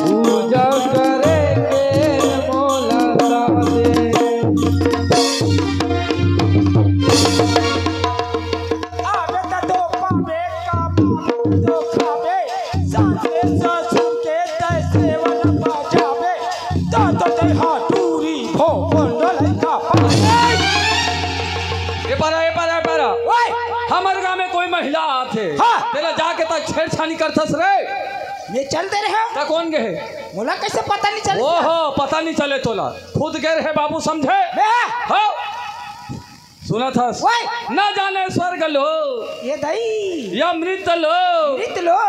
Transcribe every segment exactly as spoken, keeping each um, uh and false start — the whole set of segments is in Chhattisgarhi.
पूजा करे के मोला सब दे। आबे त दो पाबे, का पाबे त दो खाबे, सास ससुर के तै सेवन बजाबे, त तो तै हा टूरी भो मंडल का पाबे। ए पारा, ए पारा, ए पारा। ओए! हमर गांव में कोई महिला आथे। हाँ। तेला जाके तक छेड़छानी करथस रे। मैं चल दे रहे हूँ। त कौन गे हे? मोला कैसे पता नहीं चले? ओहो, पता नहीं चले तोला। खुद गे रहे बाबू, समझे? मैं? हाँ। सुनत हस? ओए! न जाने स्वर्ग लो, ये दई। या मृत लो, मृत लो।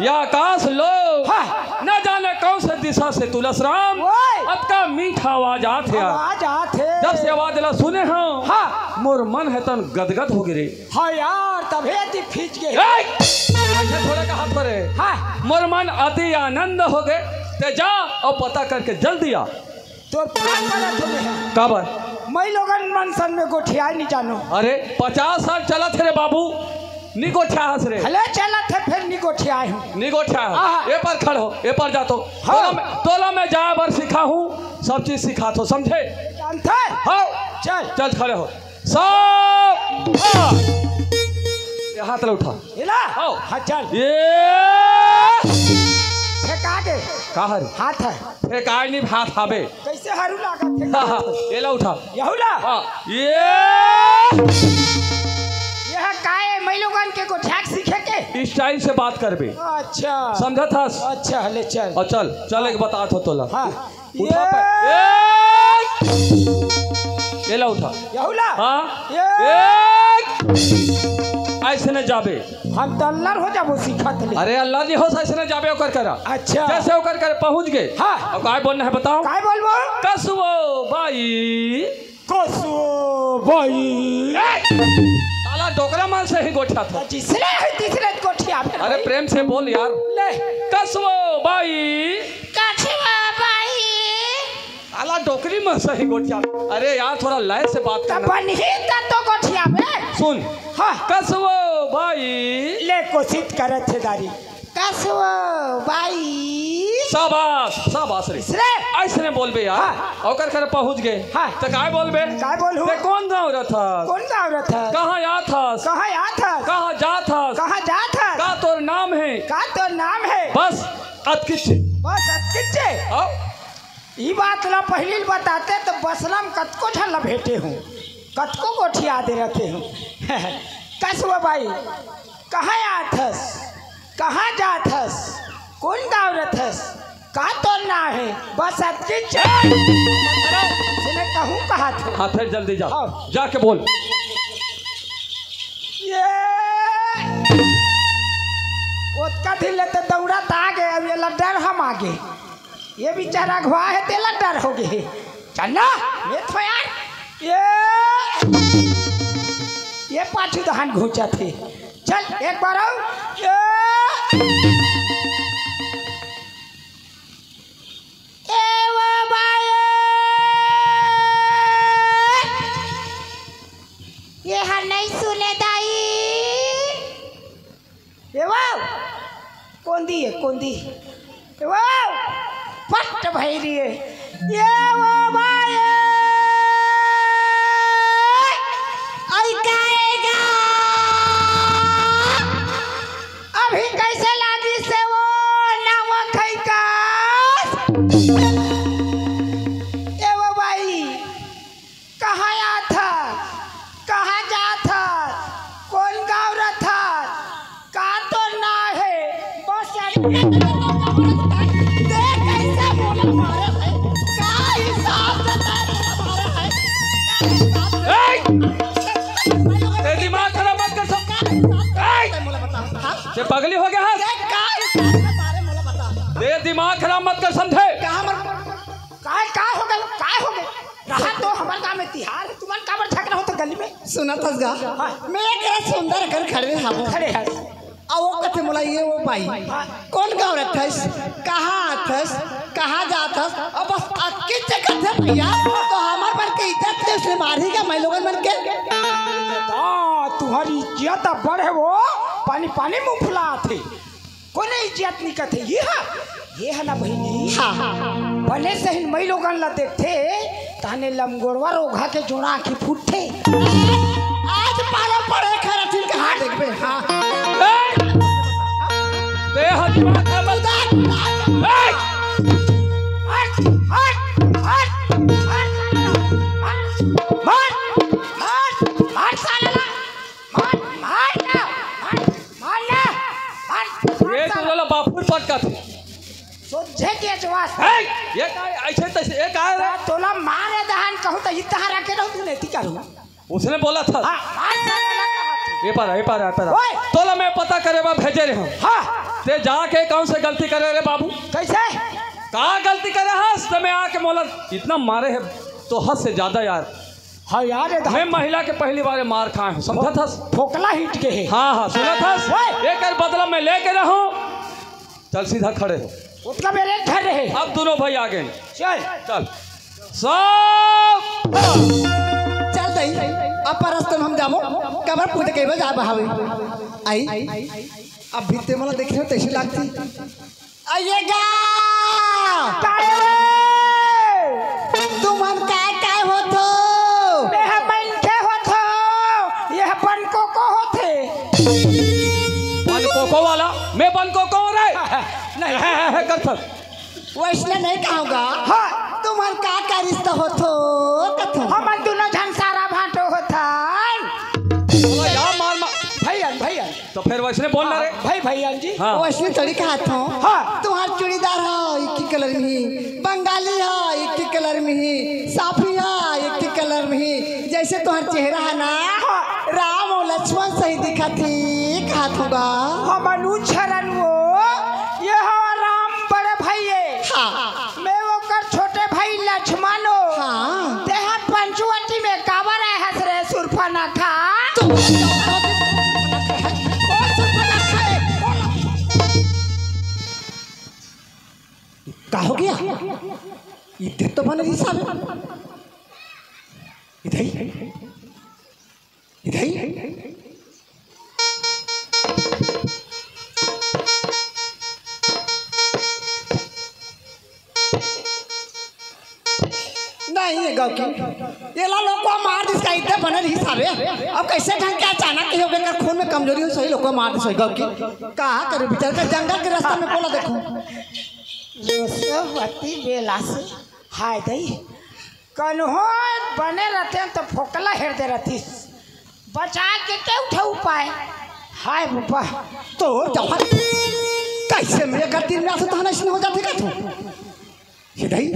या आकाश लो। हाँ। न जाने कौन से दिशा से तुलस राम ओए! अतका मीठा आवाज आथे यार। आवाज आथे। जब से आवाज ला सुने हंव, हाँ। मोर मन हे तन गदगद हो गे रे। हाँ यार, तभे ती फीच गे। ए! ऐसे थोड़ा का हाथ पर है। हाँ। मोर मन अति आनंद हो गे। ते जा अउ पता करके जल्दी आ। तोर पाँव परत हों मैं। काबर? मैं लोगन मन संग में गोठियाए नहीं जानो। अरे, पचास साल चलत हे रे बाबू, नी गोठिया हस रे। भले चलत हे, फिर नी गोठियाए हूँ। नी गोठिया हस। आहा। ए पर खड़ हो, ए पर जा तो। हाँ। तोला मैं, तोला मैं जाए बर सिखाहूँ, सब चीज सिखाथों, समझे? जानत हे? हाँ। चल। चल, खड़े हो। सब, हाँ। ये हाथ ला उठा। एला? हाँ। हाँ, चल। ये। फेंका गे। का हर? हाथ हे। फेंकाय नहीं, हाथ हावे। कैसे हरू लागत हे? हाँ, हाँ, एला उठा। यहू ला? हाँ, ये। ये हे काय, मैं लोगन के गोठियाए सीखे के? Style से बात करबे। अच्छा। समझत हस? अच्छा, ले चल। अउ चल, चल एक बतात हों तोला। हाँ। उठा ये। पे-, ए! एला उठा। यहू ला? हाँ। ये। ए! अइसने जाबे। हम त अल्लर हो जाबो सीखत ले। अरे अल्लर नहीं होस, अइसने जाबे ओकर करा। अच्छा। जैसे ओकर करा पहुँच गे। हाँ। अउ काय बोलना हे बताओ? काय बोलबो? कसवो बाई। कसवो बाई। ए! साला डोकरा मन सही गोठियाथस। जिसने है तीसरे गोठियाबे। अरे प्रेम से बोल यार। ले। कसवो बाई। कसवो बाई। साला डोकरी मन सही गोठियाबे। अरे यार, थोड़ा लय से बात त करना। बनही त तो गोठियाबे। सुन। हाँ। कसवो बाई। ले कोशिश करत हे दारी। कसवो बाई। शाबाश, शाबाश रे। इसरे। अइसने बोलबे यार। हाँ। ओकर करा पहुँच गे। हाँ। त काय बोलबे? काय बोलहूँ? ते कौन गाँव रथस? कौन गाँव रथस? कहाँ आथस? कहाँ आथस? कहाँ जाथस? कहाँ जाथस? का तोर नाम हे? का तोर नाम हे? बस अतकिच। बस अतकिच। हाँ। ई बात ला पहिली बताते त बसला म कतको झन ला भेंटे हूँ, कतको गोठिया दे रखे हूँ। कसवो बाई, कहाँ आथस, कहाँ जाथस, कौन गाँव रथस, का तोर नाम हे, बस अतकिच। ए! इसने कहूँ कहाथों। हाँ, फिर जल्दी जा। हाँ। जाके बोल। ये ओतका दिन ले तो दौड़त आ गे, अब एला डर हमा गे। ये बेचारा अघवा हे, तेला डर हो गे हे। चल ना, मैं तो यार, ये, ये पाछू दहान घुंचत हे। चल, एक बार अउ। ये, ए वो बाई, ये हर नहीं सुने दाई। ए वो, कोंदी हे, कोंदी। ए वो, पट भैरी हे। ए वो बाई, आई काएगा। अभी कैसे लागिस हे वो नावा खैकास? ए वो बाई, कहाँ आथस? कहाँ जाथस? कौन गाँव रथस? का तोर नाव हे? बस यार, देख कैसे बोलत मारे हे। का हिसाब से तैं बोलत मारे हे? का हिसाब से? ए! तैं दिमाग खराब मत कर सब। का हिसाब से ए! तैं बोलत बता। हाँ? तैं पगली हो गे हस? तैं का हिसाब से मारे मोला बता। तैं दिमाग खराब मत कर, समझे? का हमर, का, का हो गे? का हो गे? रहा तो हमर गाँव में तिहार हे, तुमन काबर झगड़ा होत गली में? सुनत हस गा? हाँ। मैं एक सुंदर घर खड़े हवं। खड़े हस। अउ वो कथे मोला, ए वो बाई, हाँ। कौन गाँव रथस, कहाँ आथस, कहाँ जाथस? अउ बस अतकिच कथे भैया, त हमर मन के इज्जत ले उसने मारही गा, मैं लोगन मन के। दांत तुहर इज्जत अब्बड़ हे वो, पानी पानी मुंह फुलात हे। कोनो इज्जत नइ करथे। ये हा, ये हा ना बहिनी। हाँ। बने सहिन मई लोगन ला देखथे, ताने लमगोड़वा रोगहा के जोड़ा आँखी फूटथे। आज पाला पड़े खरथिन के हाथ देखबे। हाँ। ए! दे हाथ मार, ए! हट, हट, हट, हट, हट, मार, मार, मार साला ला। मार, मार ना, मार, मार ना, मार, मार ये साला। तोला बाफुर पटकत। सोझे के जवाब। ए, ये का, ऐसे तैसे, ये का रे? ता तोला मारे दहन कहूँ तो इतना रखे रहूँ तू नहीं करूँ। उसने बोला था। हाँ, मार साला कहा था। ये पारा, ये पारा, ये पारा। ओए। तोला मैं पता करे बा भेजे रहे हँव। हाँ। ते जाके कौन से गलती करे रे बाबू? कैसे? का गलती करे हस? ते मैं आके मोला इतना मारे हे, तो हद से ज्यादा यार। हाँ यार, ये मैं महिला के पहली बार मार खाए हँव, समझत हस? फोकला हिट के हे। हाँ, हाँ, सुनत हस? ओए। एकर बदला मैं लेके रहूँ। चल सीधा खड़े हो। उतना मेरे घर रहे। अब दोनों भाई आ गए। चल। चल। सब। चल दई, अब परस तुम हम जाबो, कबर पूजे के बजा बहावे। आई, अब भीते मला देखे हो तैसे लागती। आइए गा। काय रे? तुमन काय काय होथो? मैं ह मनखे होथो, यह बन कोको होथे। बन कोको वाला? मैं बन कोको हँव रे। नहीं। हे, हे, हे, करथस। वैसने नहीं कहूँगा। हाँ। तुमन का करिस त होथो कथो? हमन दुनों झन सारा भांटो होथन। बोला, या मार, मार। भैया, भैया। तो फिर वैसने बोल ना रे। हाँ, भाई, भैया जी। हाँ। वैसने थोड़ी कहत हँव। हाँ। तुहार चूड़ीदार ह एक ही कलर में ही, बंगाली ह एक ही कलर में ही, साफी ह एक ही कलर में ही, जैसे तुहार चेहरा है ना, हाँ। राम और लक्ष्मण सही दिखत ही, कहत हँव गा। हमन उछरन वो, ये हवा राम बड़े भैये। हाँ। मैं ओकर छोटे भाई लक्ष्मण हो। हाँ। तेहा पंचवटी में काबर आए हस रे सुरफना खा? का हो गया? इधर तो बने हिसाब है। इधर ही। इधर ही। नहीं, ये गौकी, ये ला लोग को मार दिस का इतने बने रही सारे। अब कैसे ढंग के अचानक के हो गए, खून में कमजोरी हो, सही लोग को मार दिस, गौकी। कहा करे बेचारे का जंगल के रास्ता में बोला देखो। जो सब अति बेला से, हाय दई, कन्हो बने रहते हैं तो फोकला हेर दे रहतीस। बचा के के उठा उपाय। हाय बाबा। तो जवान कैसे में अगर दिन में आसे तहन ऐसे हो जाते का तू? ये दई।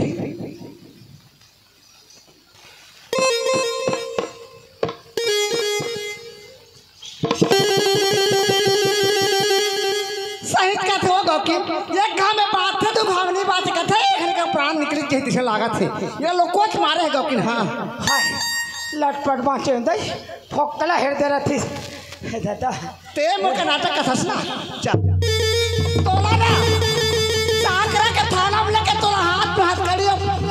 सही कहत हो गौकिन, एक घाव में बात थे, दू घाव नहीं बात कहते, एक घन का प्राण निकल के दिशा लागत है। ये लोग कोच मारे है गौकिन, हाँ। हाय, लटपट बाँचे दई, फोकला हेर दे रहतीस। हे दादा। ते मोके नाटक कथस ना, चल। तोला ना, सांकरा के थाना में लेके तोला हाथ में हाथ कड़ी,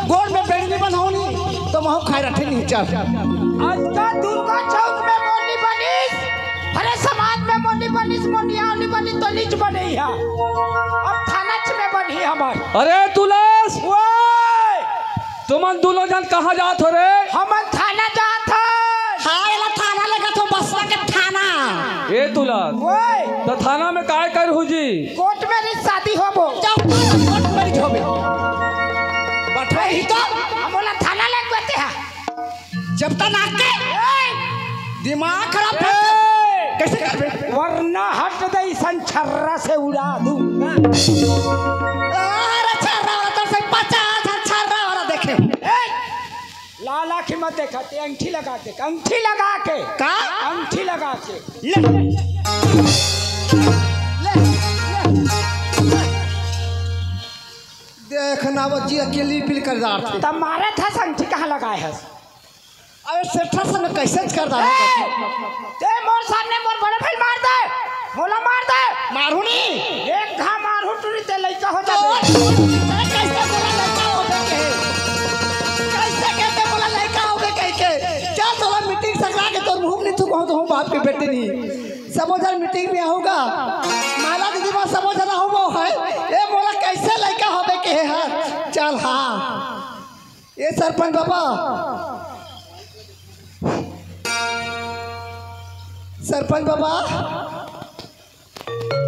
गोड़ में बेड़ी नहीं बंधाऊनी, तो महू खाए रखे नहीं, चल। आज का दुर्गा चौक में मोनी बनिस, अरे समाज में मोनी बनिस, मोनी आवनी बनिस तो नीच बने ही है। अब थाना च में बनी हमार। अरे तुलस, ओए! तुमन दोनों जन कहाँ जात हो रे? हमन थाना जात हन। हाँ, एला थाना लेगत हो, बसवा के थाना। ए तुलस, ओए! तो थाना में काय कर हो जी? कोर्ट में रिस शादी होबो। जाओ, कोर्ट में रिस होबे। बैठे ही तो। हम बोला थाना लेगत हैं। जब तक नाक के ए! दिमाग खराब ए! कैसे करबे? वरना हट दे, इसन छर्रा से उड़ा दूं। अरे छर्रा वाला तो सही पचास हजार छर्रा वाला देखे। ए! लाल आँखी मत देखा, ते अंगठी लगा के, अंगठी लगा के। का? अंगठी लगा के। ले। ले। ले। देख ना वो जी अकेली पिल कर रहा था। तब मारे था, अंगठी कहाँ लगाए है? अरे सेठा से मैं कैसे कर रहा ए, था? ते मोर सामने मोर बड़े भाई मार दे, मोला मार दे। मारू नी। एक घा मारू टूरी ते लइका हो तो जाबे। कैसे बोला लइका हो गए के? कैसे कहते बोला लइका हो गए कह के? चल तोला मीटिंग सकरा के तोर मुंह नहीं थूकहूं तो हूं। आपके बेटे नहीं, सबो झन मीटिंग में आहूँ गा। माला दीदी, मैं सबो झन आहूँ वो है। ए, मोला कैसे लइका होबे के हे हर? चल हाँ। ए सरपंच बाबा, सरपंच बाबा।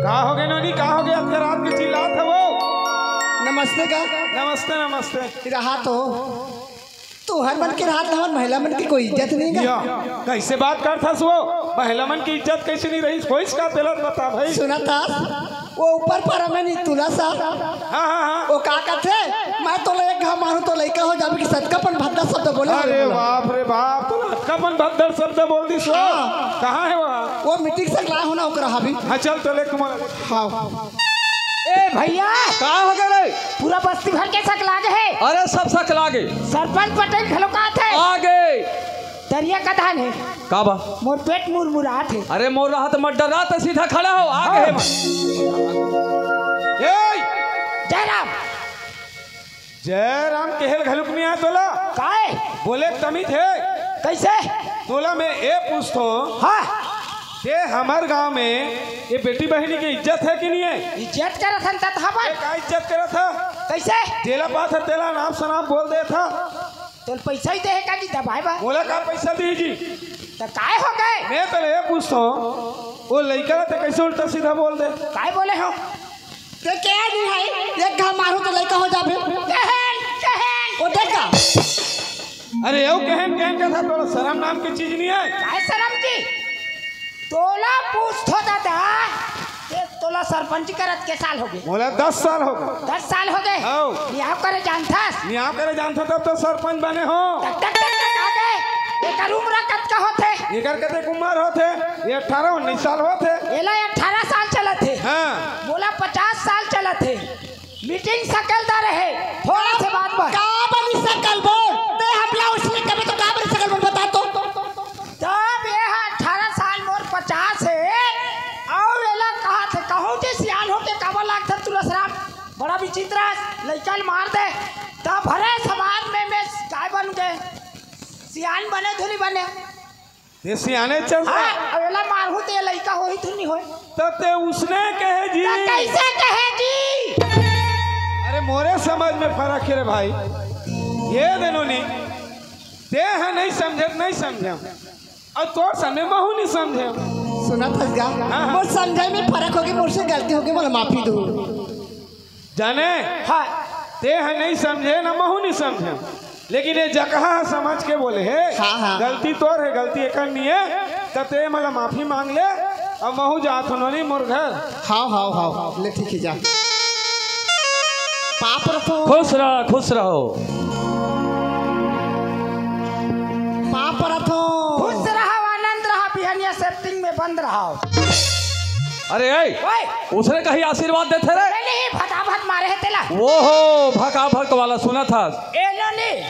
का होगे नोनी, का होगे? अतका रात के चिल्लात हवो? नमस्ते का? नमस्ते, नमस्ते। रहा तो, तुहर मन के राहत ल हमन महिला मन के कोई इज्जत नहीं का? या, कैसे बात करथस वो? महिला मन के इज्जत कैसे नहीं रही? कोई इसका गलत बता भाई। सुना था, वो ऊपर पर हमें नहीं तुला सा। हाँ, हाँ, हाँ। वो का कहते? मैं तोला एक घाव मारूँ तो लइका हो जाबे कि सतका पन भद्दा शब्द बोले अरे हमें बोला। बाप रे बाप, तोला अतका पन भद्दा शब्द बोल दिस वो। हाँ। कहाँ हे वो? वो मीटिंग सकलाय होना ओकरा हावी। हाँ, चल, चल, एक तुम्हारा हाँ। ए भैया, का हो गे रे? पूरा बस्ती भर के सकला गे हे। अरे, सब सकला गे। सरपंच पटेल घलो का आथे? आ गे। दरिया का धान हे। का बा? मोर पेट मुरमुरात हे। अरे, मोर रहा त मत डरा, त सीधा खड़ा हो, आ गे हे। ए! जयराम। जयराम केहे ल घलुक नइ आय तोला? काय? बोले के तमीज हे? कैसे? तोला मैं ए पूछथों। हाँ। ते हमर गांव में ये बेटी बहिनी के इज्जत हे कि नइ हे? इज्जत करत हन त हवन। ये का इज्जत करत ह? कैसे? जेला पाथस तेला नाप सनाप बोल देथस। तोला पैसा ही दे हे का जी दबाए बर? मोला का पैसा दिही जी? त काय हो गे? मैं तोला ये पूछथों, वो लइका ला ते कैसे उल्टा सीधा बोल दे? काय बोले हो? ते के नहीं है, एक घाव मारूँ तो लइका हो जाबे। केहेन, केहेन। वो देख का। अरे, यो केहेन, केहेन का था, तोला सरम नाम के चीज नहीं है। काय सरम जी? तोला पूछथों दादा, ते तोला सरपंच करत के साल हो गे? मोला दस साल हो गे। दस साल हो गे? हौ। नियाव करे जानथस? नियाव करे जानथों तब तो सरपंच बने हों। टक, टक, टक, टक, आ गे। एकर उम्र कतका होथे? एकर कतेक उम्र होथे? ये अठारह उन्नीस साल होथे। एला अठारह साल चलत हे। हाँ। मोला पचास साल चलत हे। मीटिंग सकल दा रहे, थोड़ा से बात बर। का बनी सकल बोल? ते हमला उसने कबे तो का बनी सकल बोल, बता तो। तब ये ह अठारह साल, मोर पचास हे, अउ एला कहा थे, कहूँ जे सियान होके काबर लागथे तुलसराम? बड़ा विचित्र हे, लइका ल मार दे, तब भरे समाज में मैं काय बन गे? सियान बने धुरी बने। ये सियाने चल हाँ, अब एला मारहूँ ते लइका होही तो नहीं होय। त ते उसने कहे जी। त कैसे कहे जी? अरे मोरे समझ में फर्क हे रे भाई। ये देनो नी, ते ह नहीं समझे, नहीं समझे। अउ तोर सामने महू नहीं समझे। सुना थस गा? हाँ, हाँ। मोर समझे में फर्क होगे, मोर से गलती होगे, मोला माफी दो। जाने? हाँ। ते ह नहीं समझे, न महू नहीं समझे, लेकिन ये जकहा ह समझ के बोले हे। हाँ, हाँ। गलती तोर हे, गलती एकर नहीं हे, त ते मोला माफी मांग ले, अब महू जात हों नोनी मोर घर। हाँ, हाँ, हाँ, ले ठीक हे, जा। पाँव परथों। खुश रह, खुश रहो। पाँव परथों। खुश रहो, आनंद रहो, बिहनिया सेटिंग में बंद रहो। अरे, ए, ओए। उसने कहीं आशीर्वाद देथे रे? नहीं, नहीं, फटाफट मारे हे तेला। वो हो, भकाभक वाला सुना था। ए, नो, नहीं।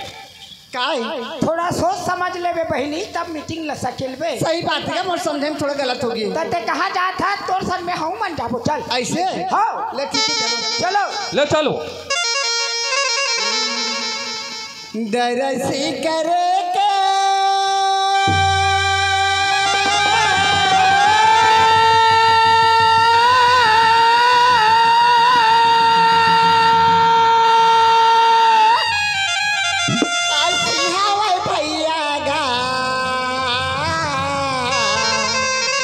काय? थोड़ा सोच समझ लेबे बहिनी, तब मीटिंग ल सकेलबे। सही बात हे, मोर समझे में थोड़ा गलत होगे। त ते कहाँ जात हस? तोर संग में हूँ मन जाबो, चल। ऐसे? हाँ। ले ठीक हे, चलो। चलो। ले चलो। दरसी करके अइसी हवय भैया गा।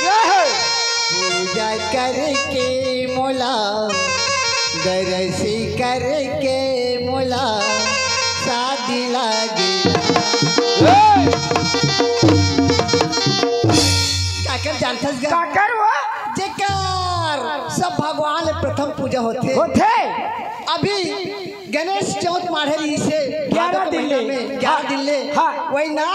ये है। पूजा करके मोला, दरसी करके मोला, शादी लागे। ए! काकर जानथस गा? काकर वो? जेकर सब भगवान ले प्रथम पूजा होथे। होथे। अभी गणेश चौथ माढ़े रहिसे, ग्यारह भादो के दिन महीना ले। में, ग्यारह हाँ, दिन ले। हाँ। वही ना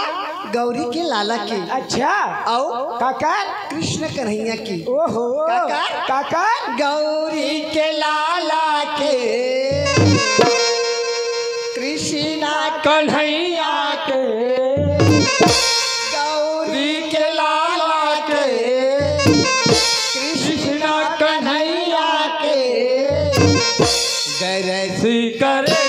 गौरी के लाला के। अच्छा। अउ काकर? कृष्ण कन्हैया की। ओहो। काकर? काकर? गौरी के लाला के। कृष्णा कन्हैया के। गौरी के लाला के। कृष्णा कन्हैया के। दरसी करे।